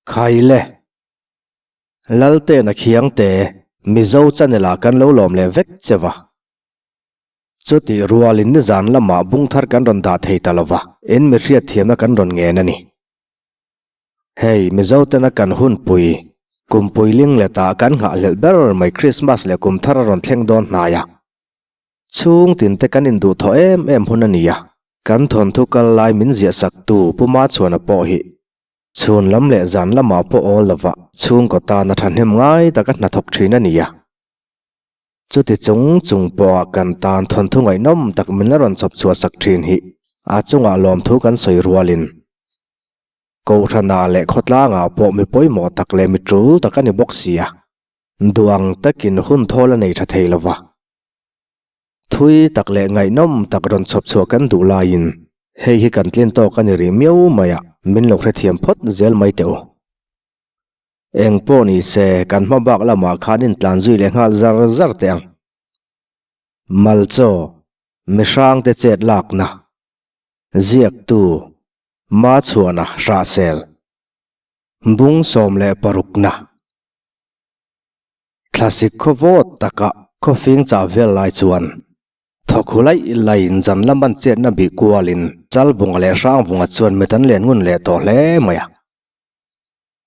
Khaile. Laltena Khiangte, Mizo channel ah kan lo lawm leh vek che va. Chutih rualin nizan lamah bung thar kan rawn dah thei ta lova, in mi hriatthiamna kan rawn ngen a ni. Hei, Mizo tena kan hunpui, kumpui lingletah kan nghahhlelh ber mai Krismas leh kum thar a rawn thleng dawn hnai a. Chhung tinte kan induhthawh em em hun a ni a, kan thawnthu kal lai min ziahsaktu Pu Machhuana pawh hi chhun lam leh zan lamah pawh awl lova chhungkaw tana thahnem ngai taka hnathawk thin a ni a. Chuti chung chung pawha kan tan thawnthu ngaihnawm tak min la rawn chhawp chhuah sak thin hi a chungah lawmthu kan sawi rualin Kohhranah leh khawtlangah pawh mi pawimawh tak leh mi tul tak a ni bawk si a, duang takin hun thawl a nei tha thei lo va. Thui tak leh ngaihnawm tak rawn chhawp chhuah kan duh laiin hei hi kan tlin tawk a ni rih miau mai a, min lo hrethiam phawt zel mai teh u. Eng pawh ni se kan hma bak lamah khan intlan zui leh nghal zar zar teh ang. Malchaw, mihrangte chet lakna, ziaktu, Machhuana Hrahsel, Bung 16na. Thlasik khaw vawt taka khawfing chah vel lai chuan thawkhu laih laiin zan lam an chetna bih kualin Chalbunga leh Hrangvunga chuan mit an len ngun leh tawh hle mai a.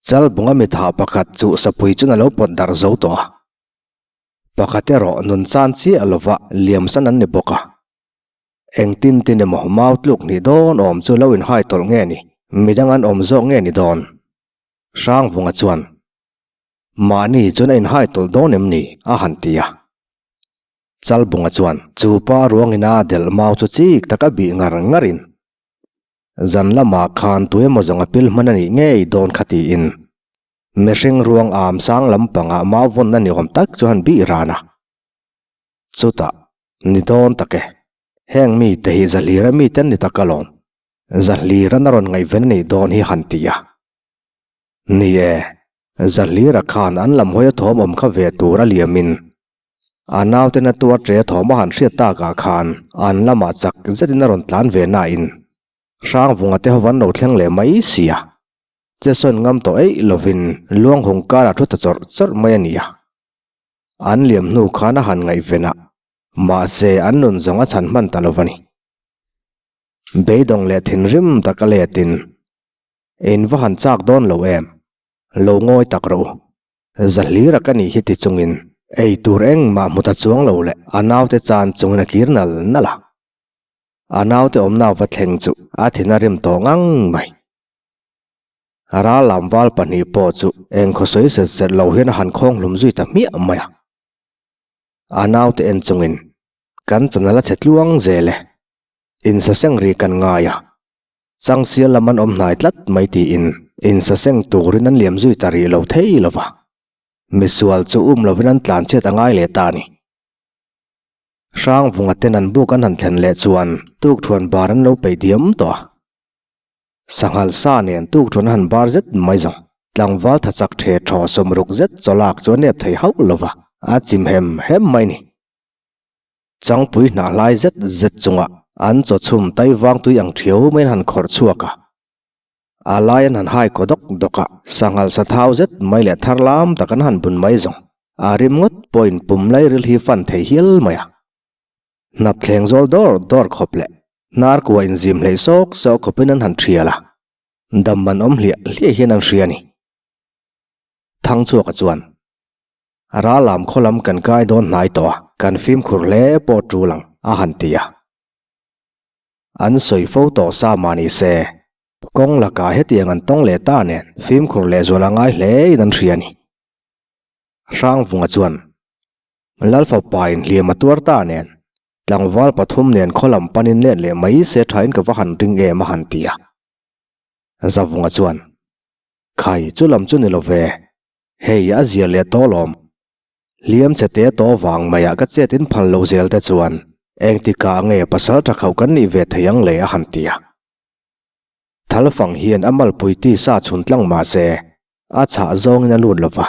Chalbunga mitha pakhat chu sapui chuan a lo pawt darh zo tawh a. Pakhat erawh nun chan chiah lova liamsan an ni bawk a. Engtin tin emaw mau tluk nih dawn awm chu lo inhai tawlh nge ni, midang an awm zawk nge ni dawn? Hrangvunga chuan, Mahni chuan a inhai tawlh dawn em ni? a han ti a. Chalbunga chuan, Chu pa ruangina delh mau chu chik taka bih ngar ngarin, Zan lamah khan tu emaw zawng a pil hman a nih ngei dawn kha tiin mihring ruang am sang lampangah mau vawnna ni awm tak chu han bih ran a. Chutah, Ni dawn tak e. Heng mite hi Zahlira mite an ni tak alawm. Zahlira na rawn ngaihven a nih dawn hi han ti a. Ni e, Zahlira khan an lam hawi a thawm awm kha ve tur a liamin a naute na tuar ṭe a thawm a han hriat takah khan an lamah chak zetin a rawn tlan ve nain Hrangvunga te ho an lo thleng leh mai si a. Che sawn ngam tawh eih lovin Luanghung karah thu ta chawrh chawrh mai a ni a. An liam hnu khan a han ngaihven a, mahse an nun zawng a chhan hman ta lo va ni. Beidawng leh thinrim tak a letin, In va han chak dawn lo em? Lo ngawi tak rawh u. Zahlira ka nih hi ti chungin ei tur engmah hmu ta chuang lo leh a naute chan chungin a kir nal nal a. A naute awmna va thleng chu a thin a rim tawh ngang mai. Ral lam val pahnih pawh chu eng khaw sawi zet zet lo hian a han khawng hlum zui ta hmiah mai a. A naute en chungin, Kan channel a chhe tluang zel e. Insaseng ri kan ngai a. Changsial lam an awm hnai tlat mai tiin insaseng turin an liam zui ta rih lo thei lo va. Misual chu um lovin an tlan chhiat a ngai leh ta a ni. Hrangvunga ten an buk an han thlen leh chuan tukthuan bar an lo peih diam tawh a. Sanghal sa nen tuk thuan a han bar zet mai zawng. Tlangval tha chak the thaw sawmruk zet chawlak chu a nep thei hauh lo va, a chim hem hem mai ni. Changpui hnah hlai zet zet chunga an chaw chhum tai vang tui ang thiau maiin han khawrh chhuak a. A lai an han hai kaw dawk dawk a, sanghal sa thau zet mai leh thar lam tak an han bun mai zawng. A rim ngawt pawhin pum lairil hi fan thei hial mai a. Hnap thleng zawl dawr dawr khawp leh Hnar kua inzim hleih sawk sawk khawpin an han thial a, dam man awm hliah hliah hian an hria a ni. Thangchhuaka chuan, Ral lam khaw lam kan kai dawn hnai tawh a, kan fimkhur hle pawh tul ang, a han ti a. An sawi fo tawh sa mah ni se, kawng lakah hetiang an tawng leh ta nen fimkhur lehzual a ngai hlein an hria a ni. Hrangvunga chuan, Lalfapa in hliam a tuar ta nen, tlangval pathum nen khaw lam panin let leh mai se thain ka va han ring em a han ti a. Zavunga chuan, Khai, chu lam chu ni lo ve, hei a zia leh tawh lawm. Hliam che te tawh vang maiah ka chet in phal lo zel te chuan engtikah nge pasal tha khauh kan nih ve thei ang le a han ti a. Thalfang hian a malpui tisa chhun tlang mah se, a chhah zawngin a lut lo va,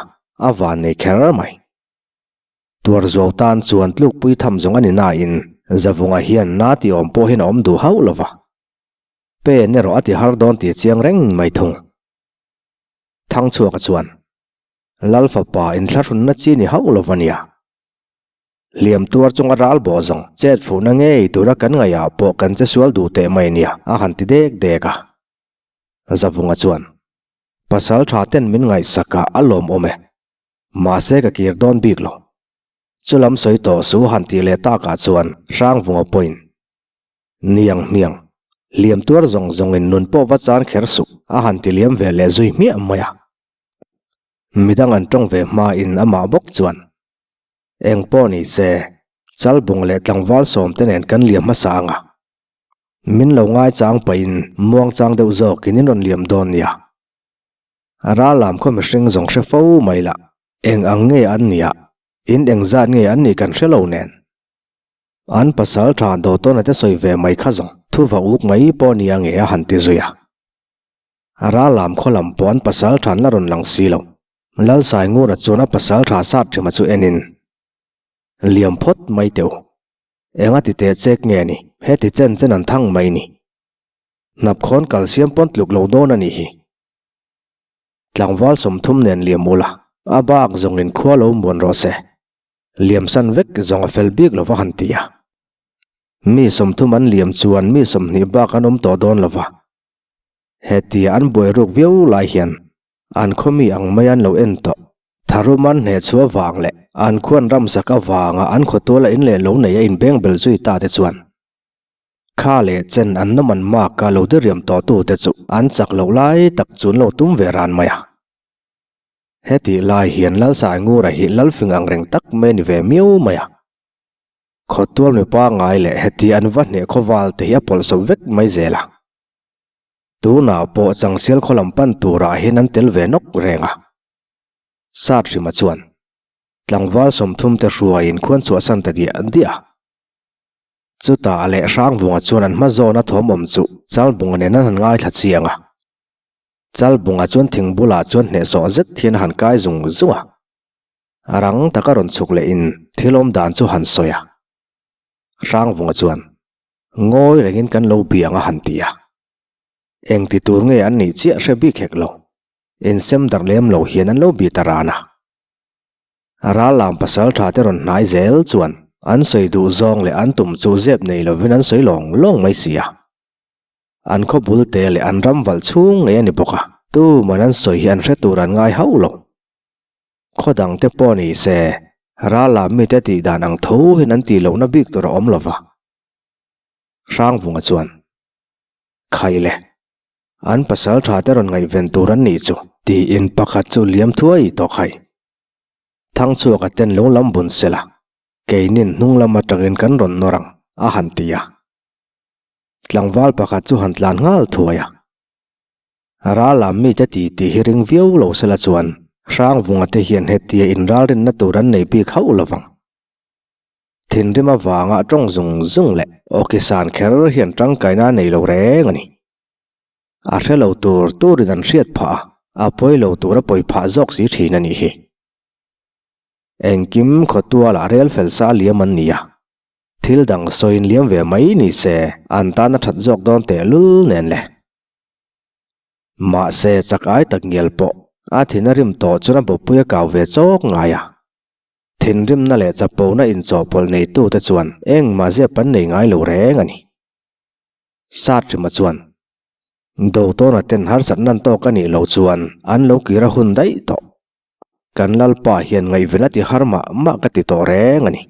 a van nei kher mai. Tuar zuau tan chuan tlukpui tham zawng a ni nain Zavunga hian na tih awm pawh hian a awm duh hauh lo va. Pen erawh a ti har dawn tih chiang reng mai thung. Thangchhuaka chuan, Lal fapa inthlahrunna chi ni hauh lo va nia. Hliam tuar chunga ral bawh zawng chet fuhna ngei tura kan ngaihah pawh kan che sual duh teh mai nia a han ti dek dek a. Zavunga chuan, Pasal tha ten min ngaihsak a a lawmawm e. Mahse ka kir dawn bik lo. Chulam sawi tawh su han tih leh takah chuan Hrangvunga pawhin, Niang hmiang, hliam tuar zawng zawngin nun pawh va chan kher suh a han ti liam ve leh zui hmiah mai a. Midang an tawng ve hmain amah bawk chuan, Eng pawh ni se, Chalbung leh tlangval sawmte nen kan liam hmasa ang a. Min lo ngaichang pahin muangchang deuh zawkin in rawn liam dawn nia. Ral lam khaw mihring zawng hre fo mai lah. Eng ang nge an nia, in eng zat nge an nih kan hre lo nen. An pasal tha Dawtawna te sawi ve mai kha zawng thu va uk mai pawh nia nge a han ti zui a. Ral lam khaw lam pawh an pasal tha an la rawn lang si lo. Lalsaingura chuan a pasal tha sat ṭhima chu enin, Liam phawt mai teu. Enga ti teh chek nge ni, heti chen chen an thang mai ni. Hnapkhawn kal siam pawn tluk lo dawn a nih hi. Tlangval 30 nen liam ula, a bak zawngin khua lo muan rawh se. Liam san vek zawng a fel bik lo va han ti a. Mi 30 an liam chuan mi 20 bak an awm tawh dawn lo va. Hetia an buai ruk viau lai hian an khaw mi ang mai an lo en tawh. Tharum an hneh chhuah vang leh an khuan ramsak avanga an khawtuala in leh lo nei a inbeng bel zui ta te chuan kha leh chen an nawm an mak a lo diriam tawh tu te chu an chak loh lai tak chu an lo tum ve ran mai a. Hetih lai hian Lalsaingura hi Lalfing ang reng tak mai a ni ve miau mai a. Khawtual mipa ngai leh heti an va hneh khawval te hi a pawlhsawp vek mai zel a. Tunah pawh Changsial khaw lam pan turah hian an tel ve nawk reng a. Sat hrima chuan tlangval 30 te hruaiin khuan chhuahsan ta diah diah a. Chutah leh Hrangvunga chuan an hma zawna thawm awm chu Chalbunga nen an han ngaithla chiang a. Chalbunga chuan thing bulah chuan hnehsawh zet hian a han kai zung zung a. A rang taka rawn chhuk lehin thil awm dan chu han sawi a. Hrangvunga chuan ngawi rengin kan lo biang a han ti a. Eng ti tur nge an nih chiah hre bik hek lo. Insem darh lem lo hian an lo bi ta ran a. Ral lam pasal tha te rawn hnai zel chuan an sawi duh zawng leh an tum chu zep nei lovin an sawi lawng lawng mai si a. An khaw bul te leh an ram valh chhung ngei a ni bawk a, tuman an sawi hi an hre tur an ngai hauh lo. Khaw dang te pawh ni se, ral lam mite tih dan ang tho hian an tih lohna bik tur a awm lo va. Hrangvunga chuan, Khai le, an pasal tha te rawn ngaihven tur an nih chu, tiin pakhat chu liam thuai tawh khai. Thangchhuaka ten lo lam bun sela, keinin hnung lam atangin kan rawn nawr ang, a han ti a. Tlangval pakhat chu han tlan nghal thuai a. Ral lam mite ti tih hi ring viau lo sela chuan Hrangvunga te hian hetia inralrinna tur an nei bik hauh lovang. Thinrim avanga tawng zung zung leh awki san kher hian tangkaina a nei lo reng a ni. A hre lo tur turin an hriat phah a, a pawi lo tur a pawi phah zawk si thin a nih hi. Engkim khawtualah rel fel sa liam an ni a, thil dang sawiin liam ve mai ni se an tan a that zawk dawn tehlul nen le. Mahse chak ai tak ngial pawh a thin a rim tawh chuan a bawpui a kau ve chawk ngai a. Thinrimna leh chapona inchawhpawlh neitute chuan engmah zep an nei ngai lo reng a ni. Satrima chuan, Dotawna ten harsatna an tawk a nih loh chuan an lo kir a hun daih tawh. Kan Lalpa hian ngaihven a ti har mah mah ka ti tawh reng a ni.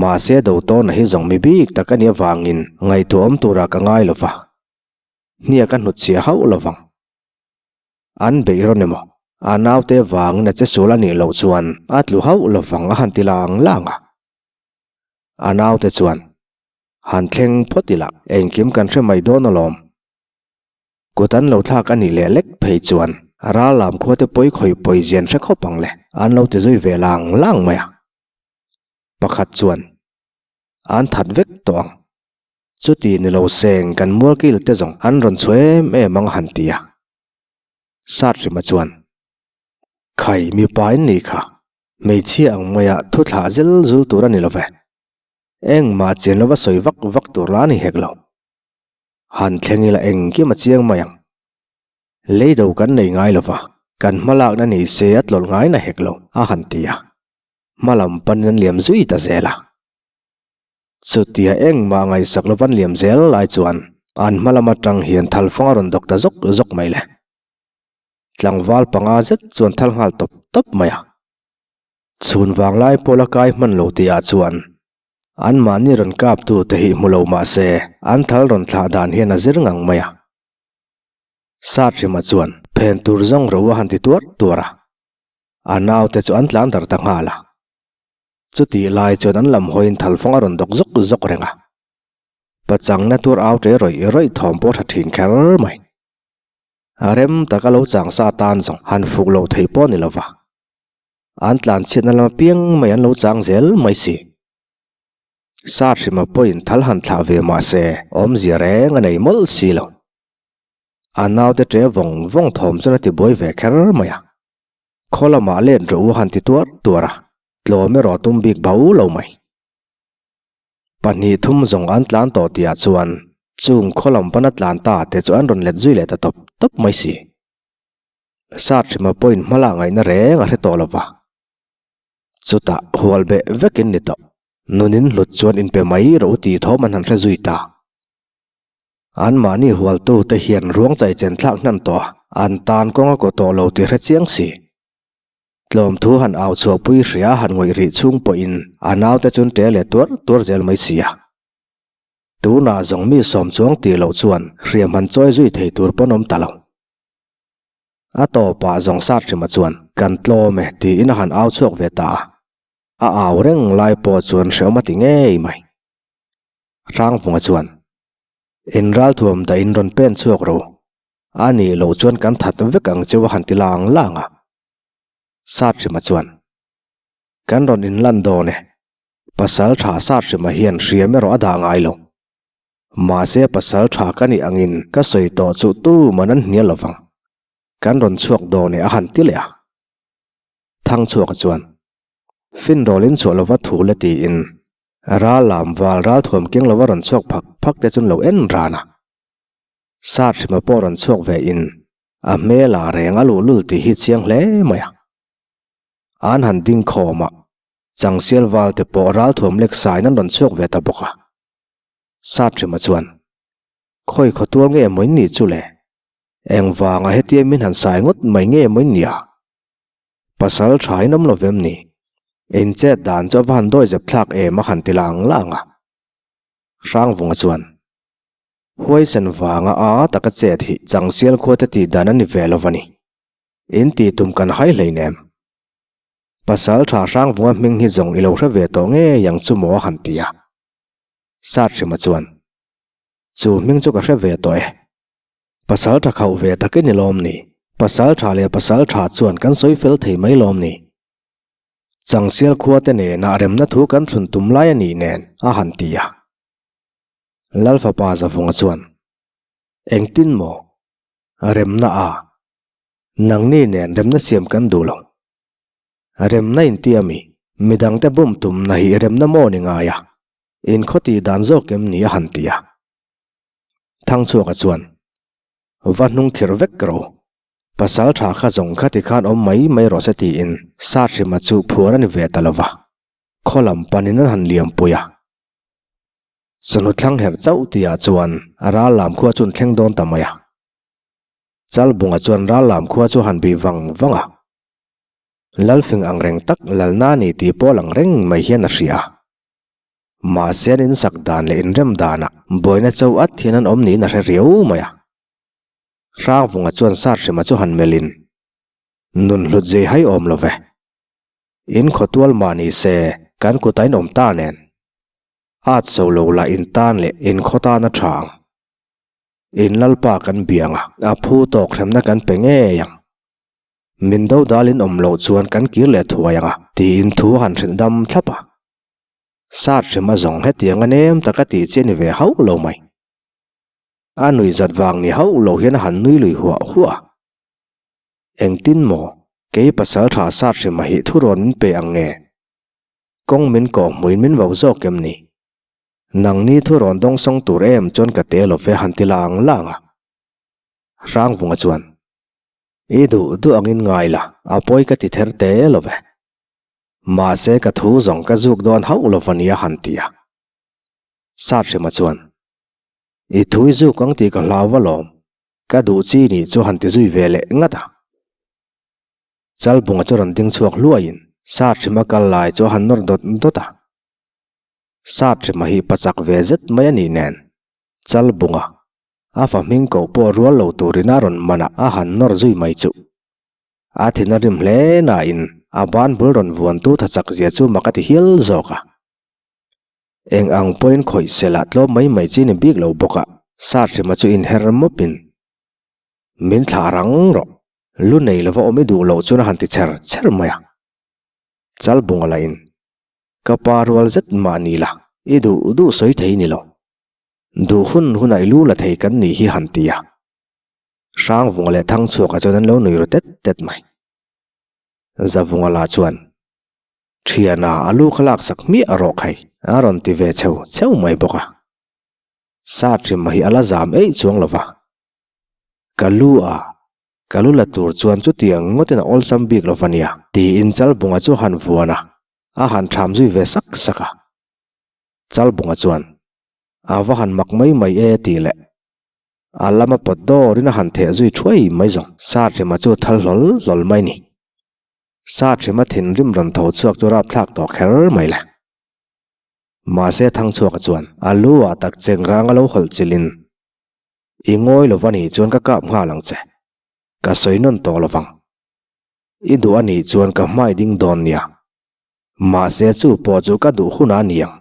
Mahse Dotawna hi zawng mi bik tak a nih avangin ngaihtuah awm turah ka ngai lo va, hniak a hnutchhiah hauh lo vang. An beih rawn emaw, a naute vangin a che sual a nih loh chuan a tlu hauh lo vang a han ti lang lang a. A naute chuan, Han thleng phawt ila, engkim kan hre mai dawn alawm. Kut an lo thlak a nih leh lek phei chuan ral lam khua te pawi khawi pawi zian hre khawp ang le, an lo ti zui ve lang lang mai a. Pakhat chuan, An that vek tawh ang. Chuti ni lo seng kan mualkil te zawng an rawn chhu em em ang a han ti a. Satrima chuan, Khai mipa in nih kha, hmeichhia ang maia thu thlah zel zul tur a ni lo ve. Engmah chian lova sawi vak vak tur la ni hek lo. Han thleng ila engkim a chiang mai ang. Leido kan nei ngai lo va, kan hmalakna ni se a tlawlh ngai na hek lo, a han ti a. Hmalam panin an liam zui ta zel a. Chutia engmah ngaihsak lova an liam zel lai chuan an hmalam atang hian thalfang a rawn dawk ta zawk zawk mai le. Tlangval panga zet chuan thal nghal tawp tawp mai a. Chhun vanglai pawla kai hman lo tihah chuan anmahni rawn kaptu te hi hmu lo mah se an thal rawn thlah dan hian a zir ngang mai a. Sahrima chuan phen tur zawng ro a han ti tuar tuar a. A naute chu an tlan dar ta nghal a. Chutih lai chuan an lam hawiin thalfang a rawn dawk zawk zawk reng a. Pachangna tur au ṭe rawih rawih thawm pawh a ṭha ṭhin kher mai. A rem taka lo chang sa tan zawng han fuk loh theih pawh a ni lova. An tlanchhiatna lam apiang mai an lo chang zel mai si. Sahrima pawhin thal han thlah ve mah se awmzia reng a nei mawlh si lo. A naute ṭe vawng vawng thawm chuan a tibuai ve kher mai a. Khaw lamah let rawh u han ti tuar tuar a, tlawm erawh tum bik bo lo mai. Pahnih thum zawng an tlan tawh tihah chuan chung khaw lam pana tlan ta te chu an rawn let zui leh ta tawp tawp mai si. Sathrima pawhin hmala ngaihna reng a hre tawh lo va. Chutah hual beh vekin ni tawh. Nunin hlut chuan inpe mai rawh u tih thawm an han hre zui ta. Anmahni hualtute hian ruang chaichen thlak hnan tawh a, an tan kawng a kaw tawh lo tih hre chiang si. Tlawmthu han au chhuahpui hria han ngawih rih chhung pawhin a naute chu an ṭe leh tuar tuar zel mai si a. Tunah zawng mi sawm chuang tih loh chuan hriam han chawi zui thei tur pawn awm ta lo. A tawpah zawng Sathrima chuan kan tlawm e tiin a han au chhuak ve ta a. A au reng lai pawh chuan hreawm a ti ngei mai. Hrangvunga chuan, In ralthuam dah in rawn pen chhuak ro. A nih loh chuan kan that vek ang cheu a han ti lang lang a. Sathrima chuan, Kan rawn inlan dawn e. Pasal tha Sathrima hian hriam erawh a dah ngai lo. Mahse pasal tha ka nih angin ka sawi tawh chu tuman an hnial lovang. Kan rawn chhuak dawn e a han ti leh a. Thangchhuaka chuan, Finrawl in chhuah lova thu la tiin Ral lam val ral thuam keng lova rawn chhuak phak phak te chuan lo en ran a. Sathrima pawh rawn chhuak ve in a hmel ah reng a luh lul tih hi chiang hle mai a. An han ding khawm a, Changsial val te pawh ral thuam lek sain an rawn chhuak ve ta bawk a. Sathrima chuan, Khawi khawtual nge maw in nih chu le? Engvanga hetia min han sai ngawt mai nge maw in nih a? Pasal tha in awm lo vem ni? In chet dan chu a va han dawi zep thlak em a han ti lang lang a. Hrangvunga chuan, Huaisen vanga a taka chet hi Changsial khua te tih dan a ni ve lo va ni. In tih tum kan hai hleinem. Pasal tha Hrangvunga hming hi zawng i lo hre ve tawh ngei ang chu maw a han ti a. Sathrima chuan, Chu hming chu ka hre ve tawh e. Pasal tha khauh ve tak i ni lawm ni? Pasal tha leh pasal tha chuan kan sawi fel thei mai lawm ni? Changsial khua te nena remna thu kan thlun tum lai a nih nen a han ti a. Lalfapa Zavunga chuan, Engtin maw? Remna a? Nangni nen remna siam kan duh lo. Remna inti a mi? Midangte bum tumna hi remna maw ni ngai a? Inkhaw tih dan zawk em ni a han ti a. Thangchhuaka chuan, Va hnung khirh vek rawh u. Pasal tha kha zawng kha tikhan awm mai mai rawh se tiin Sathrima chu phuar a ni ve ta lo va. Khaw lam panin an han liam pui a. Chawhnu thlang herh chauh tihah chuan ral lam khua chu an thleng dawn ta mai a. Chalbunga chuan ral lam khua chu a han bih vang vang a. Lalfing ang reng tak lalna ni tih pawh lang reng mai hian a hria a. Mahse an insak dan leh inrem danah buaina cho at hian an awm niin a hre riau mai a. Hrangvunga chuan Sathrima chu han melhin, Nun hlut zei hai awm lo ve. In khawtual mah ni se kan kut a inawm ta nen. At so lo lah in tan leh in khaw tan a tha ang. In lalpa kan biang a, a phu tawk hremna kan pe ngei ang. Min dodal in awm loh chuan kan kir leh thuai ang a, tiin thu a han hrilh dam thlap a. Sat hrima zawng hetiang a nem taka tih chi a ni ve hauh lo mai. A nui zat vang ni hauh lo hian a han nui lui huah huah a. Engtin maw, kei pasal tha sat hrima hi thurawn min pe ang nge? Kawng min kawh hmuin min vau zawk em ni? Nangni thurawn dawngsawng tur em chuan ka te lo ve han ti lang lang a. Hrangvunga chuan. I duh duh angin ngai la, a pawi ka ti ther te lo ve. Mahse ka thu zawng ka zuk dawn hauh lo va nia han ti a. Sathrima chuan, I thu i zuk ang tih ka hlau va lawm, ka duh chi nih chu han ti zui ve leh ngat a. Chalbunga chu rawn ding chhuak hluaiin Sathrima kal lai chu a han nawr dawt dawt a. Sathrima hi pachak ve zet mai a nih nen, Chalbunga a fa hming koh pawh rual lo turin a rawn man a, a han nawr zui mai chuh. A thin a rim hle nain a ban bul rawn vuantu tha chak zia chu mak a ti hial zawk a. Eng ang pawhin khawih sela tlawm mai mai chi ni bik lo bawk a, Sathrima chu inher mawpin, Min thlah rang rawh, lu nei lova awm i duh loh chuan a han ti chher chher mai a. Chalbunga lahin, Ka pa rual zet mah ni la, i duh duh sawi thei ni lo. Duh hun hunah i lu la thei kan nih hi han ti a. Hrangvunga leh Thangchhuaka chuan an lo nui ru tet tet mai. Zavunga lah chuan, Thiana a lu kha laksak hmiah rawh khai, a rawn ti ve cheu cheu mai bawk a. Sathrim hi a la zam eih chuang lo va. Ka lu a, ka lu la tur chuan chutiang ngawtin a awlsam bik lo va nia, tiin Chalbunga chu a han vuan a, a han tham zui ve sak sak a. Chalbunga chuan, A va han mak mai mai e tih leh a lama pawt dawrin a han theh zui thuai mai zawng. Sahrima chu thal hlawl hlawl mai ni. Sahrima thinrim rawn tho chhuak chu rapthlak tawh kher mai le. Mahse Thangchhuaka chuan a lu ah tak cheng rang a lo hawlh chilhin, I ngawi lo va nih chuan ka kap nghal ang che. Ka sawi nawn tawh lo vang. I duh a nih chuan ka hmai ding dawn nia. Mahse chu pawh chu ka duh hunah a ni ang.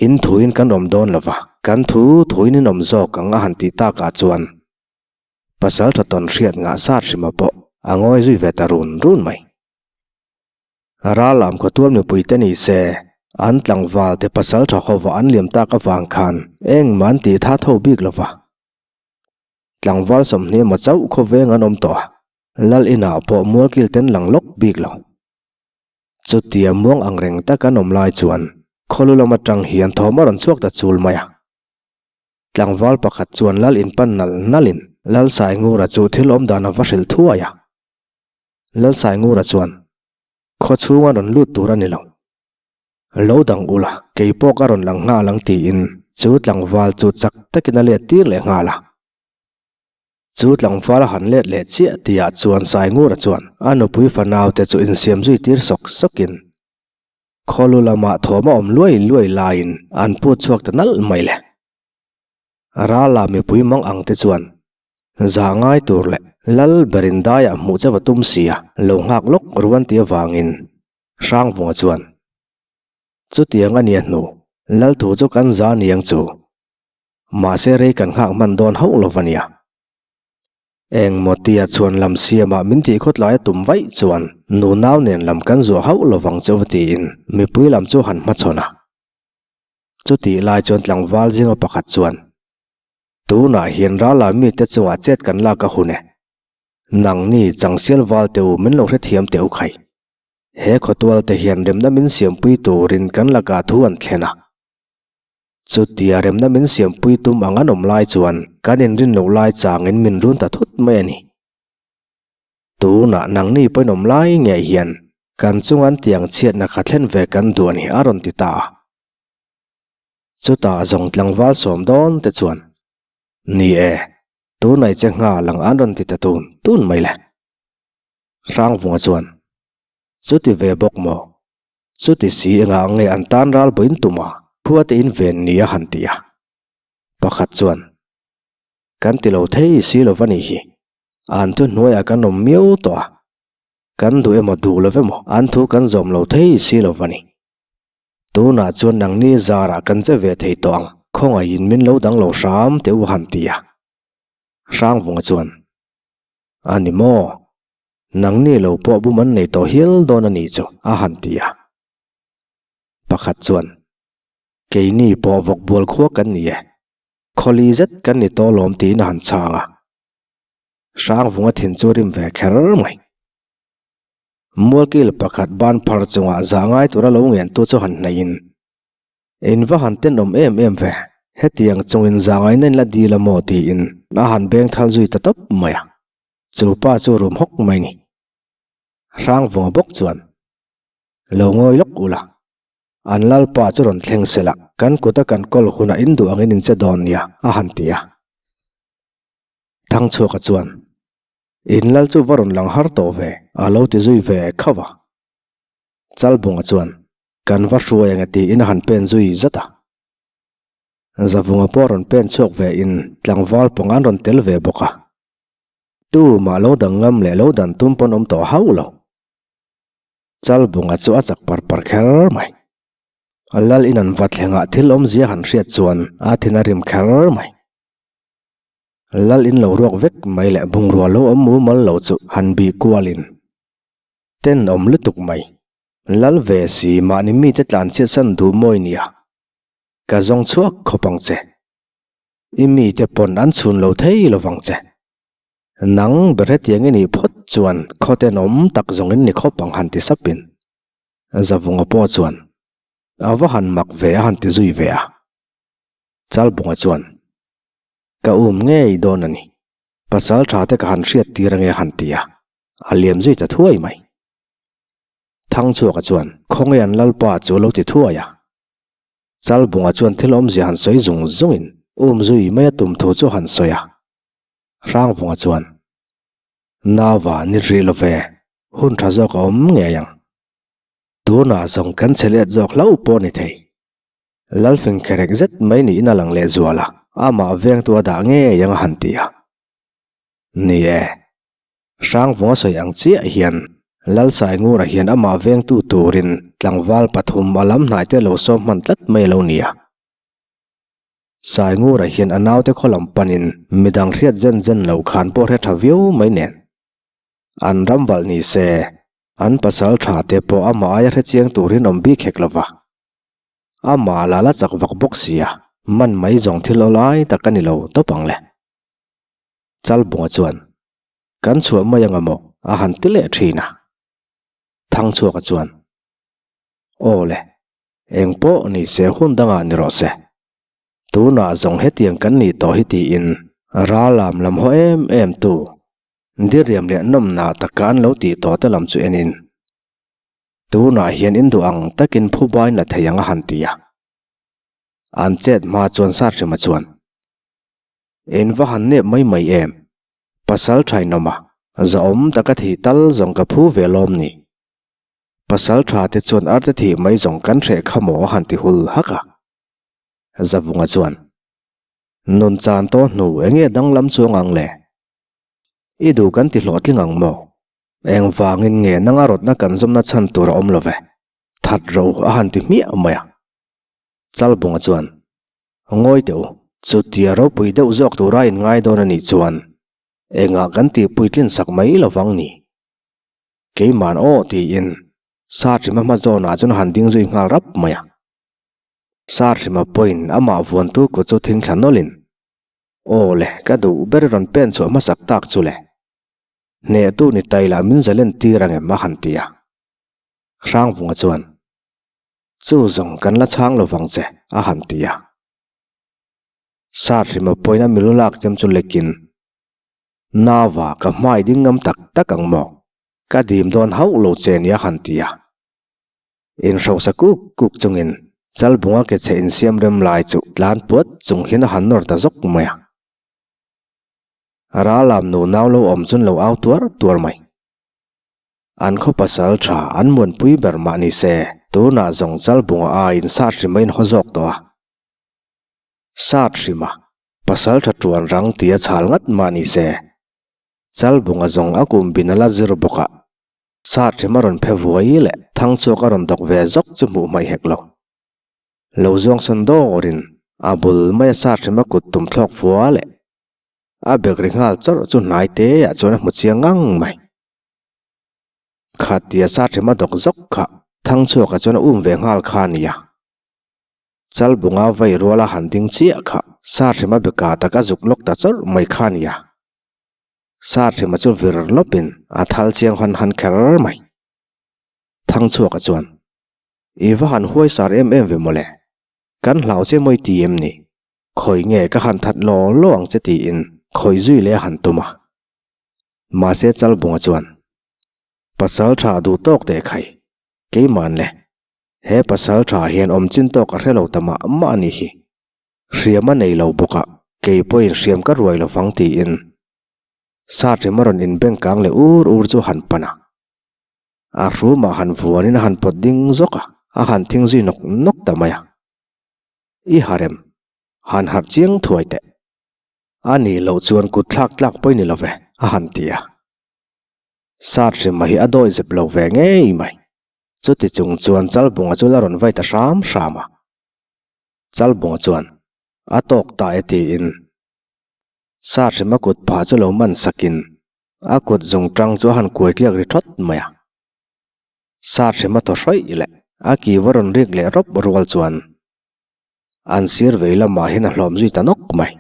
In thuin kan awm dawn lo va, kan thu thuin in awm zawk ang a han tih takah chuan pasal tha tawn hriat ngah sar hrima pawh a ngawi zui ve ta run run mai. Ral lam khawtual mipuite ni se, an tlangval te pasal tha hova an liam tak avang khan engmah an tih tha tho bik lo va. Tlangval 20 emaw chauh khawveng an awm tawh a, lal inah pawh mualkil ten lang lawk bik lo. Chutia muang ang reng tak an awm lai chuan khawlu lam atang hian thawm a rawn chhuak ta chul mai a. Tlangval pakhat chuan lal inpan nal nalin Lalsaingura chu thil awm dan a va hrilh thuai a. Lalsaingura chuan, Khaw chhunga rawn lut tur a ni lo. Lo dang ula, kei pawh ka rawn lang nghal ang tiin chu tlangval chu chak takin a let tir leh nghal a. Chu tlangval a han let leh chiah tihah chuan Saingura chuan a nupui fanaute chu insiam zui tir sawk sawkin khawlu lamah thawm a awm luai luai laiin an put chhuak ta nalh mai le. Rala mipui mang ang te chuan zah ngai tur leh lal berin daiah hmuh chauh a tum sia lo nghak lawk ruan tih avangin Hrangvunga chuan chutiang a nia hnu lal thu chu kan za niang chu. Mahse rei kan nghak hman dawn hauh lo va nia. Engmaw tia chuan lam siamah min tih khawtlai a tum vaih chuan nunau nen lam kan zuah hauh lo vang chauh tiin mipui lam chu han hmachhawn a. Chutih lai chuan tlangval zinga pakhat chuan, Tunah hian rala mite chungah chet kan lak a hun e. Nangni changsial val teh u min lo hrethiam teh u khai. He khawtual te hian remna min siampui turin kan lakah thu an thlen a. Chutia remna min siampui tum ang an awm lai chuan kan inrin loh lai changin min run ta thut mai a ni. Tunah nangni pawhin awm lai ngei hian kan chunga an tiang chhiatna kha thlen ve kan duh a ni a rawn ti ta a. Chutah zawng tlangval sawm dawn te chuan, Ni e, tunai che nghal ang an rawn ti ta tun tun mai le. Hrangvunga chuan, Chuti ve bawk maw? Chuti si engah nge an tan ral buin tum a, khua te in ven ni a han ti a. Pakhat chuan, Kan ti lo thei si lo va nih hi, an thu hnuaiah kan awm miau tawh a, kan duh emaw duh lo emaw an thu kan zawm lo thei si lo va ni. Tunah chuan nangni zarah kan che ve thei tawh ang, khawngaihin min lo dang lo hram teh u han ti a. Hrangvunga chuan, A ni maw? Nangni lo pawh bum an nei tawh hial dawn a nih chu, a han ti a. Pakhat chuan, Keini pawh vawk bual khua kan ni e, khawli zet kan ni tawh lawm tiin a han chhang a. Hrangvunga thin chu rim ve kher mai. Mualkil pakhat ban phar chungah zah ngai tura lo ngentu chu han hnaihin, In va han tenawm em em ve, hetiang chungin zah ngaina in la dil a maw tiin a han beng thal zui ta tawp mai a. Chu pa chu rum hawk mai ni. Hrangvunga bawk chuan, Lo ngawi lawk ula, an lalpa chu rawn thleng sela, kan kuta kan kawl hunah in duh angin in che dawn nia, a han ti a. Thangchhuaka chuan, In lal chu va rawn lang har tawh ve, a lo ti zui ve khauh a. Chalbunga chuan, Kan va hruai ang e tiin a han pen zui zat a. Zavunga pawh rawn pen chhuak ve in tlangval pawng an rawn tel ve bawk a. Tu mah lo dang ngam leh lo dan tum pawn awm tawh hauh lo. Chalbunga chu a chak par par kher mai. Lal in an va thlengah thil awmzia han hriat chuan a thin a rim kher mai. Lal in lo ruak vek mai leh bungrua lo awm mumal lo chu han bih kualin tenawm lutuk mai. Lal ve si mahni mite tlanchhiat san duh mawi nia. Ka zawng chhuak khawp ang che. I mite pawn an chhun lo thei lo vang che. Nang ber hetiang i nih phawt chuan khaw tenawm tak zawng in ni khawp ang han ti sapin. Zavunga pawh chuan a va han mak ve a han ti zui ve a. Chalbunga chuan ka um ngei dawn a ni. Pasal tha te ka han hriat tir ange han ti a, a liam zui ta thuai mai. Thangchhuaka chuan khawnge an lalpa chu lo ti thuai a. Chalbunga chuan thil awmzia han sawi zung zungin um zui mai a tum thu chu han sawi a. Hrangvunga chuan, Nava ni rih lo ve, hun tha zawk a awm ngei ang. Tunah zawng kan che let zawk hlauh pawh ni thei. Lalfing kherek zet mai niin a lang lehzual a, amah vengtu a dah ngei ang a han ti a. Ni e. Hrangvunga sawi ang chiah hian Lalsaingura hian amah vengtu turin tlangval pathum a lam hnai te lo sawm hman tlat mai a lo ni a. Saingura hian a naute khaw lam panin midang hriat zen zen lo khan pawh hre tha viau mai nen. An ram valh ni se, an pasal tha te pawh amah aia hre chiang turin awm bik hek lo va. Amah la la chak vak bawk sia, man mai zawng thil awlai tak a ni lo tawp ang le. Chalbunga chuan, Kan chhuah mai anga maw? a han ti leh thin a. Thangchhuaka chuan, Aw le, eng pawh ni se hun dangah ni rawh se. Tunah zawng hetiang kan nih tawh hi tiin Ralam lam haw em em tu, diriam leh nawmna taka an lo tih tawh te lam chu enin, Tunah hian in duh ang takin phubain la thei ang a han ti a. An chet hma chuan Sarhrima chuan, In va han nep mai mai em? Pasal thainawma zahawm taka thih tal zawng ka phu ve lawm ni. Pasal tha te chuan arte thih mai zawng kan hreh kha maw a han ti hul hak a. Zavunga chuan, Nun chan tawh hnu enge danglam chuang ang le? I duh kan ti hlawhtling ang maw? Engvangin nge nanga rawtna kan zawmna chhan tur a awm lo ve? That ro a han ti hmiah mai a. Chalbunga chuan, Ngawi teh u, chutia ropui deuh zawk tura in ngai dawn a nih chuan engah kan tih puitlin sak mai lo vang ni? Keiman aw tiin Sarhrima hma zawnah chuan a han ding zui nghal rap mai a. Sarhrima pawhin amah vuantu kut chu thing thla nawlhin, Aw le, ka duh ber i rawn pen chhuah hmasak tak chu le. Hnehtu ni tailah min zalen tir ang em a han ti a. Hrangvunga chuan, Chu zawng kan la chhang lo vang che, a han ti a. Sarhrima pawhin a milu lak chem chu lekin, Nava, ka hmai ding ngam tak tak ang maw? Ka dim dawn hauh lo che nia han ti a. Inhrosa kuk kuk chungin Chalbunga ke chhe insiam rem lai chu tlan puat chung hian a han nawr ta zawk mai a. Ralam nu nau lo awm chun lo au tuar tuar mai. An khaw pasal tha an muanpui ber mah ni se, tunah zawng Chalbunga aiin sat hrima in haw zawk tawh a. Sat hrima, pasal tha tuan rang tia chhal ngat mah ni se, Chalbunga zawng a kum bin a la zir bawk a, sat hrima rawn phe vuai leh thangchhuak a rawn dawk ve zawk chu hmuh hmaih hek lo. Lo zuang sawn dawrin a bul maia sat hrima kut tum thlawk fua leh a bek ri nghal chawrh chu hnai te ah chuan a hmu chiang ngang mai. Khatia Sahrima dawk zawk kha Thangchhuaka chuan a um ve nghal kha a nia. Chalbunga vai ruala han ding chiah kha Sahrima beka tak a zuk lawk ta chawrh mai kha a nia. Sahrima chu vir lawpin a thal chiang hawn han kher mai. Thangchhuaka chuan, I va han huai sar em em ve mawle. Kan hlau che mawi ti em ni? Khawi nge ka han that law law ang che tiin khawi zui leh a han tum a. Mahse Chalbunga chuan, Pasal tha duh tawk teh khai, keiman le, he pasal tha hian awm chin tawk a hre lo ta mah mah a nih hi. Hriam a nei lo bawk a, kei pawhin hriam ka ruai lo vang tiin Saṭim a rawn inbeng kang leh ur ur chu a han pan a. A hrumah han vuanin a han pawt ding zawk a, a han thing zui nawk nawk ta mai a. I harem, han harh chiang thuai teh. A nih loh chuan kut thlak tlak pawh i ni lo ve, a han ti a. Saṭima hi a dawi zep lo ve ngei mai. Chuti chung chuan Chalbunga chu la rawn vai ta hram hram a. Chalbunga chuan, A tawk ta e tiin Sahrima kut phah chu lo man sakin a kut zung tang chu a han kuai tliak ri thawt mai a. Sahrima thaw hrawih leh a ki va rawn rik leh rawp rual chuan an sir vei lamah hian a hlawm zui ta nawk mai.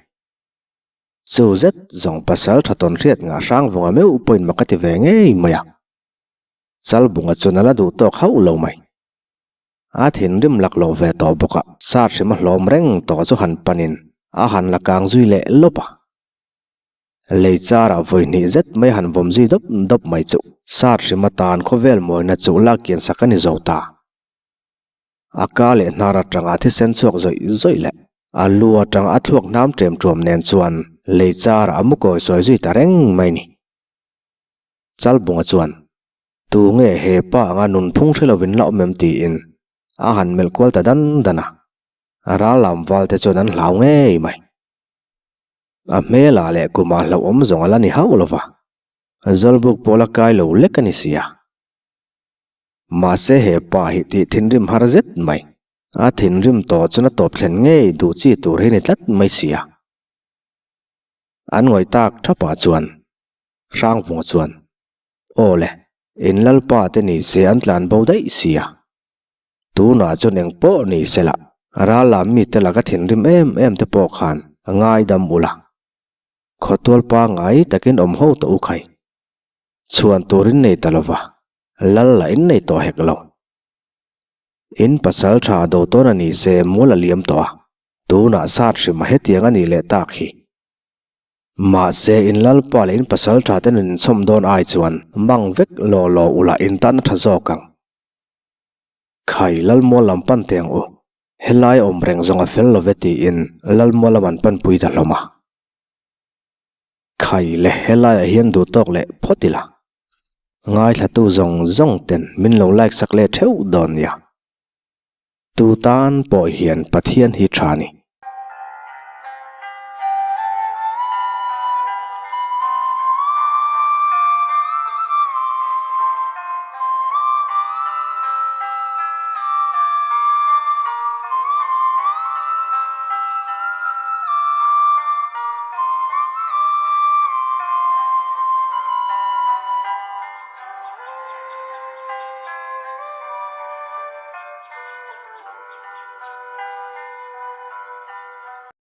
Chu zet zawng pasal tha tawn hriat ngah hrang vunga meuh pawhin mak a ti ve ngei mai a. Chalbunga chuan a la duh tawk hauh lo mai. A thinrim lak loh ve tawh bawk a, Sarhrim a hlawm reng tawh chu han panin a han la kang zui leh lawp a. Lei charah vawi hnih zet mai han vawm zui dawp dawp mai chu Sarhrim atan khawvel mawina chu lak kian sak a ni zo ta. A ka leh hnar atanga thisen chhuak zawih zawih leh a lu atanga a thluak hnam ṭem ṭuam nen chuan lei charah a mu kawi sawi zui ta reng mai ni. Chalbunga chuan Tu nge he pa anga nunphung hre lovin la awm em tiin a han melh kual ta dan dan a, ral lam val te chuan an hlau ngei mai. A hmelah leh kumah hlauhawm zawng a la ni hauh lova, Zawlbuk pawh la kai lo lek a ni si a. Mahse he pa hi tih thinrim har zet mai, a thinrim tawh chuan a tawp thlen ngei duh chi tur hi ni tlat mai si a. An ngawih tak thapah chuan Hrangvunga chuan Aw le, in lalpa te ni se an tlan bo daih sia. Tunah chuan eng pawh ni se lah, ral lam mite laka thinrim em em te pawh khan a ngaidam ula. Khawtual pangngai takin awm ho tawh u khai. Chhuan tur in nei ta lova, lal lah in nei tawh hek lo. In pasal tha do tawn a ni se mual a liam tawh a, tunah sat hrim a hetiang a nih leh tak hi. Mahse, in lalpa leh in pasal tha te nun inchhawm dawn ai chuan mang vek law law ula in tan a tha zawk ang. Khai, Lalmual lam pan teh ang u. Helai awm reng zawng a fel love tiin Lalmual lam an panpui ta hlawm a. Khai le, helaiah hian duh tawk leh phawt ila. Ngaithlatu zawng zawng ten min lo like sak leh theuh dawn nia. Tu tan pawh hian Pathian hi tha ni.